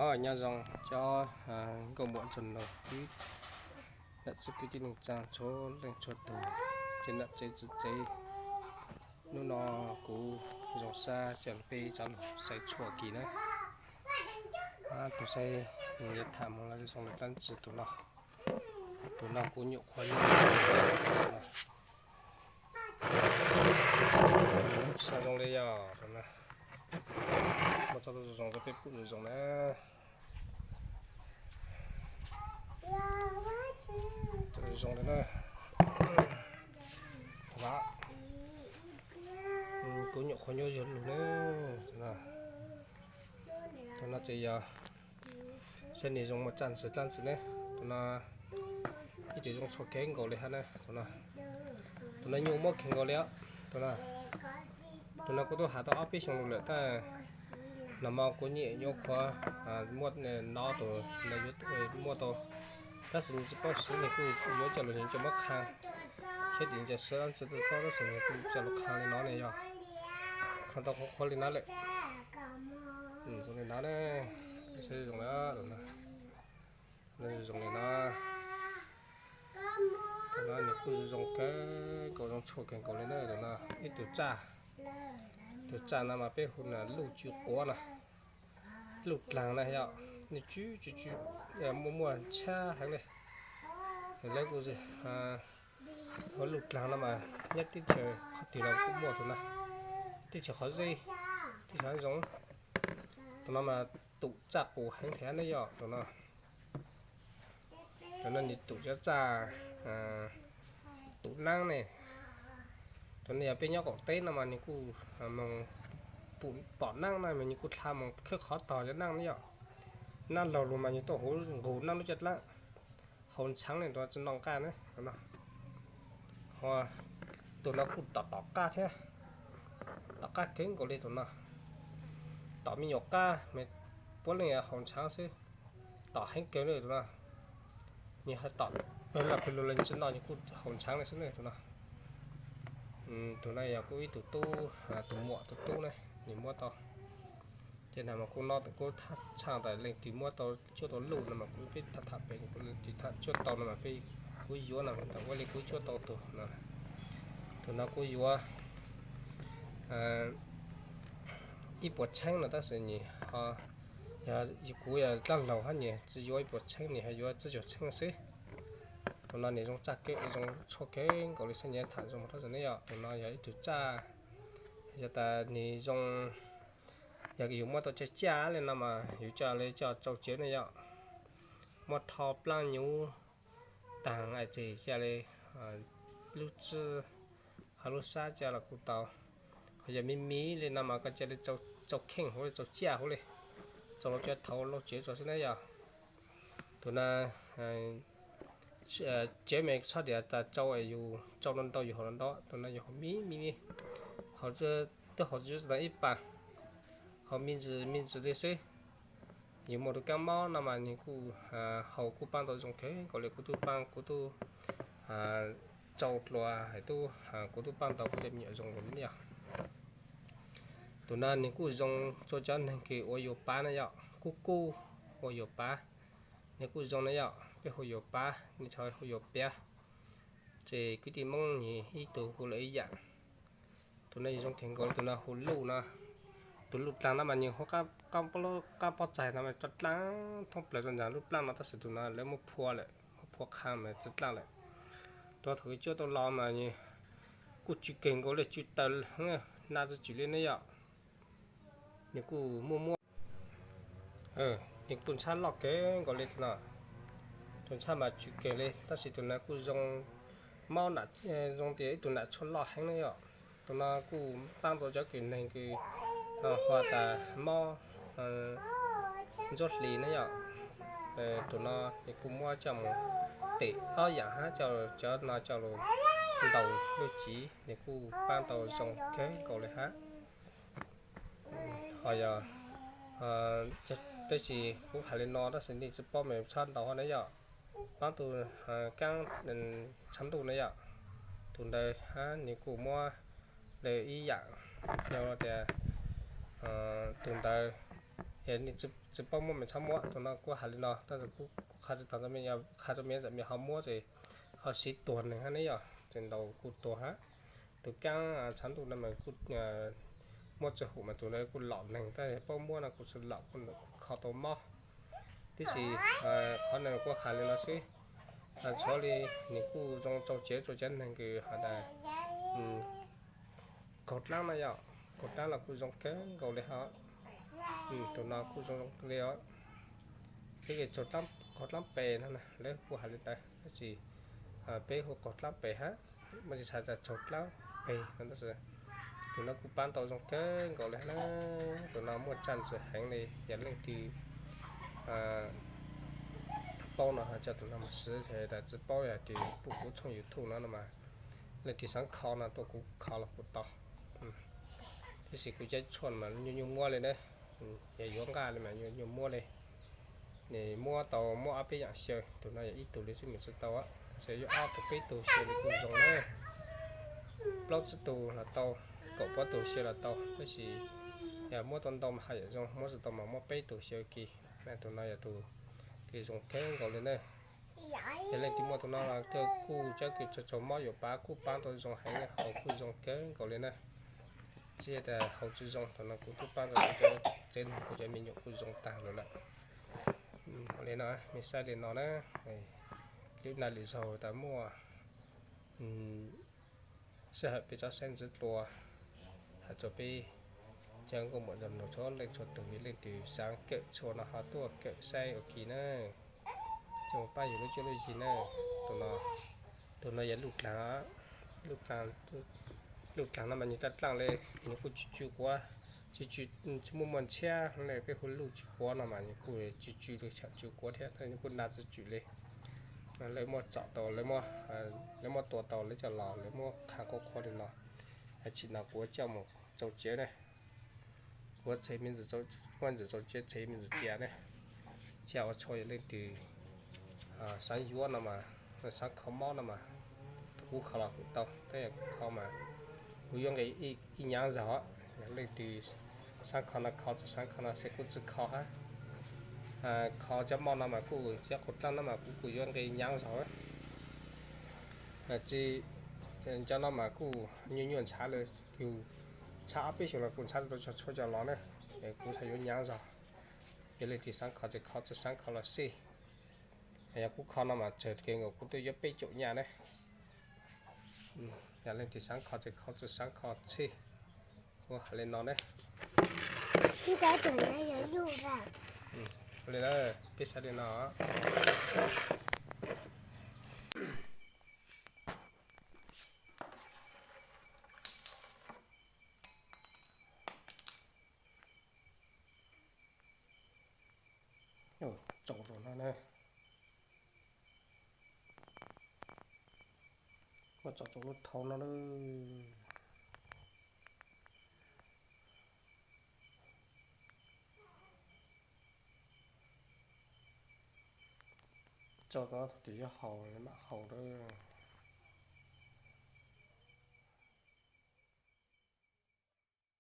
Nyob zoo cov nkauj muam ntxhais hluas, nam txiv kwv tij neej tsa txhua leej txhua tus, ces nam tsev txiv tsev. Hnub no kuv zoo sab coj peb cov lus saib tshuaj kis na. Tus saib yuav tham mus los zoo li dlaab tsi tus no. Tus no kuv nyuam qhuav saib zoo li yog muaj txoj lus zoo rau peb pum zoo na. Zoo li na. Kuv nyuam qhuav nyuaj yog lus na. Tus no ces yog saib nws zoo muaj tsaj ntxwv dlaab tsi ne. Tus no ib tug zoo tshuaj kheev nkaus li hab na. Tus no, tus no nyuaj muab kheev nkaus li os. Tus no, tus no kuv tub has tau ob peb xyoo lawm tab nag hmo kuv nyuam qhuav muab no tus no yuav muaj tau, tab sis nws tsis paub siv, nws kuj yuav coj lug nws coj muab qha, thiab tim nws coj siv dlaab tsi tsis paub, tab sis nws kuj coj lug qha li no ne yog qha tau qhuav qhuav li no lawm. Zoo li no ne, zoo li no, zoo li no. Tus no nws kuj zoo kawg nkaus, zoo tshuaj kawg nkaus li na. Tus no ib tug tsaj, tus tsaj no mas peb hu luj tsw quav no, luj dlaag na yog, nws tsw tsw tsw, muaj muaj ntshab heev li. Lawv kuj hu luj dlaag no mas nyob teb chaws qhov twg los kuj muaj tus no, teb chaws qhov ze, teb chaws zoo. Tus no mas tum tsaj qus heev thiab ne yog tus no. Tus no nws tum cov tsaj tum naab ne. Tus no yog peb nyob qaum teb no mas nws kuj moog pum pom naab no mas nws kuj dlha moog khawb qhov tog cov naab ne yog. Naab laug lug mas nws tuaj huv nqug naab lub caj dlaab. Haus ntshaav ne, tus no tsi noj nqaj na. Tus no kuj tom tom qaj thiab, tom qaj kawg nkaus li tus no. Tom me nyuam qaj, puab leej haus ntshaav xwb, tom heev kawg li tus no. Nws ho tom pawg lug pawg lug los nws tsi noj, nws kuj haus ntshaav li xwb ne tus no. Tus no yog kuv ib tug tub, tus muam tus tub ne, nws muab tau. Ces nag hmo kuv no kuv tshaj tawm leej twg muab tau cuab tau luj no mas kuv peb tham tham pem, kuv leej twg tham cuab tau no mas peb, kuv yuav no mas ua li kuv cuab tau tus no. Tus no kuv yuav ib puas txheeb no tab sis nws ho, yog kuv yog dlaab laug hab nws tsi yuav ib puas txheeb, nws ho yuav tsib caug txheeb xwb. Tus no nws zoo tsaj kawg, zoo tshuaj kawg nkaus li xwb, nyias tham zoo mus rau tus ne yog. Tus no yog ib tug tsaj, yog tas nws zoo, yog yus muab tau caj caj li no mas yus coj li coj tsau tsev ne yog, muab tho plaab nyuv taag es tseem coj li lub tswb ho lub sab coj los kuj tau. Ho yog me me li no mas koj coj li tsau kheej huv li, tsau caj huv li, tsau lauj cov thaud lauj tsev tso xwb na yog. Tus no tsev me txhob tias tas tsau es yus tsau ntau ntau yus haus ntau ntau, tus no yus haus me me, haus twb haus tsis tau ib pas, haus me ntsis me ntsis li xwb. Yus muaj tus kaab mob no mas nws kuj haus kuj paab tau zoo kawg nkaus li, kuv tub paab, kuv tub tsau dlua hais tub, kuv tub paab tau kuv cov me nyuam zoo li ne yog. Tus no nws kuj zoo rua cov neeg kws ua yuam pav na yom, kub kub ua yuam pav, nws kuj zoo na yom, peb hu yuam pav, nws txhais hu yuam piav, ces kwv tij Moob nws ib tug hu lawm ib yaam. Tus no zoo kawg nkaus li, tus no hu luj no, tus luj dlaag no mas nws hu qaab pob txais no mas tso dlaag thoob plawg rua nraag lub plaab no, tab sis tus no lawv muab phua lawm, muab phua qha mas tsi dlaag lawm. Tus no thaum kws cuab tau los mas nws kuj tsw kawg nkaus li, tsw taws na tsi tswm li ne yom. Nws kuj muaj muaj, nws kuj ntshab loj kawg nkaus li tus no. Tus ntshab mas tsw kawg li, tab sis tus no kuj zoo, mob, zoo tias ib tug nam tshuaj loj heev na yom. Tus no kuj paab tau cov kws neeg kws hu tas mob ntsuab hlis na yom. Tus no nws kuj muab coj mus tem ob yaam hab, coj cov no coj lug ntaus lub tsiv, nws kuj paab tau zoo kawg nkaus li hab. Ho yog, tab sis kuv has li no tab sis nej tsi paub mas txhob ntaus hab na yom. Paab tug kaab tshav ntuj na yom, tus ntawd hab nws kuj muab li ib yaam, yog tias tus ntawd Yog nej tsis paub muab mas txhob muab. Tus no kuv hais li no, tab sis kuv qha tsis tau, qha rau me ntxam me ho muab ces ho siv tuag neeg hab ne yom, ces ntaus kuj tuag hab. Tus kaab tshav ntuj no mas kuj muab tsis hum mas tus no kuj lom neeg, tab sis paub muab no kuj tsis lom, kuj kho tau mob. Tab sis qhov no kuv hais li no xwb, txhob li, nws kuj zoo rau tsev rau cov neeg kws has tas kaug dlaab no yom, kaug dlaab los kuj zoo kawg nkaus li hab. Tus no kuj zoo zoo li os. Peb kaug dlaab pes no lawv kuj hais li ntawd, tab sis peb hu kaug dlaab pes hab, muaj tsis txhais tas kaug dlaab pes no tab sis tus no kuj paab tau zoo kawg nkaus li na. Tus no muaj tsaj ntxwv heev li, yog leej twg paub no ho coj tus no mus siv, tas tsis paub yog tias pum kuv tshooj YouTube no no mas leej twg xaav kho no tuaj kuv kho los kuj tau. Tab sis kuv cov tshuaj mas nyuaj nyuaj muab li na, yog yuav nqaj li mas nyuaj nyuaj muab li. Nws muab tau muab ob peb yaam xyaw, tus no yog ib tug li xwb mus tsis tau, tab sis yuav ob tug peb tug xyaw li kuj zoo na. Plaub tsib tug los tau, kaum peb tug xyaw los tau, tab sis yog muab tau ntau mas haj yam zoo, muab tsis tau mas muab peb tug xyaw kiag. Tus no yog tus kws zoo kawg nkaus li na. Yog leej twg muaj tus no los kuj cov kws tsaug tsaug mob yuav pav kuj paab tau zoo heev, haus kuj zoo kawg nkaus li na. Tsis tas haus tsis zoo, tus no kuv twb paab rau kuv cov tsev neeg, kuv cov me nyuam kuj zoo tag lawm lawm. Ua li no, mej saib li no na, lub naj lwm zaug tas muaj sij hawm peb tsob saib ntxiv dlua, has rua peb cov nkauj muam nraug nus txhua leej txhua tug, yog leej twg xaav kawm tshuaj no ho tuaj kawm saib ua ke na. Coj pab yug lub cuab lub yig na. Tus no, tus no yog luj dlaag, luj dlaag no mas nwg dlaaj dlaaj le, nwg kuj tsw tsw quav, tsis muaj muaj ntshiab le, peb hu luj tsw quav no mas nwg kuj tsw tsw le, tsw quav thiab, nwg kuj na tsw tsw le. Lawv muab tsom tau, lawv muab tua tau, lawv coj los lawv muab qha quav quav li no, tsim no kuv coj mus tsau tsev ne. Kuv tseg me ntxwv, muab ntxwv tsau tsev, tseg me ntxwv cia ne. Cia ua tshuaj, yog leej twg xaav yuav no mas, xaav kho mob no mas, kuv kho los kuj tau, tab yog kuv kho mas kuv yuav nqi ib nyaav zog. Yog leej twg xaav kho no kho, tsis xaav kho no ces kuj tsis kho hab. Kho cov mob no mas kuj, cov qaug dlaab no mas kuv kuj yuav nqi nyaav zog. Tsis, cov no mas kuj nyuaj nyuaj ntshav le, yug ntshav ob peb xyoos los kuj ntshav tau cov tshuaj coj los ne. Kuv txhaj yuav nyaav zog. Yog leej twg xaav kho ces kho, tsis xaav kho los xij. Yog kuv kho no mas tsawg kev nkaus kuv twb yuav peb caum nyaj ne. Yog leej twg xaav kho ces kho, tsis xaav kho xij. Kuv hais li no ne. Li na, peb saib li no. Tsaus rau no na. Muab tso rau lub thoob no na. Tso tau thaum twg yuav haus mam haus lawm.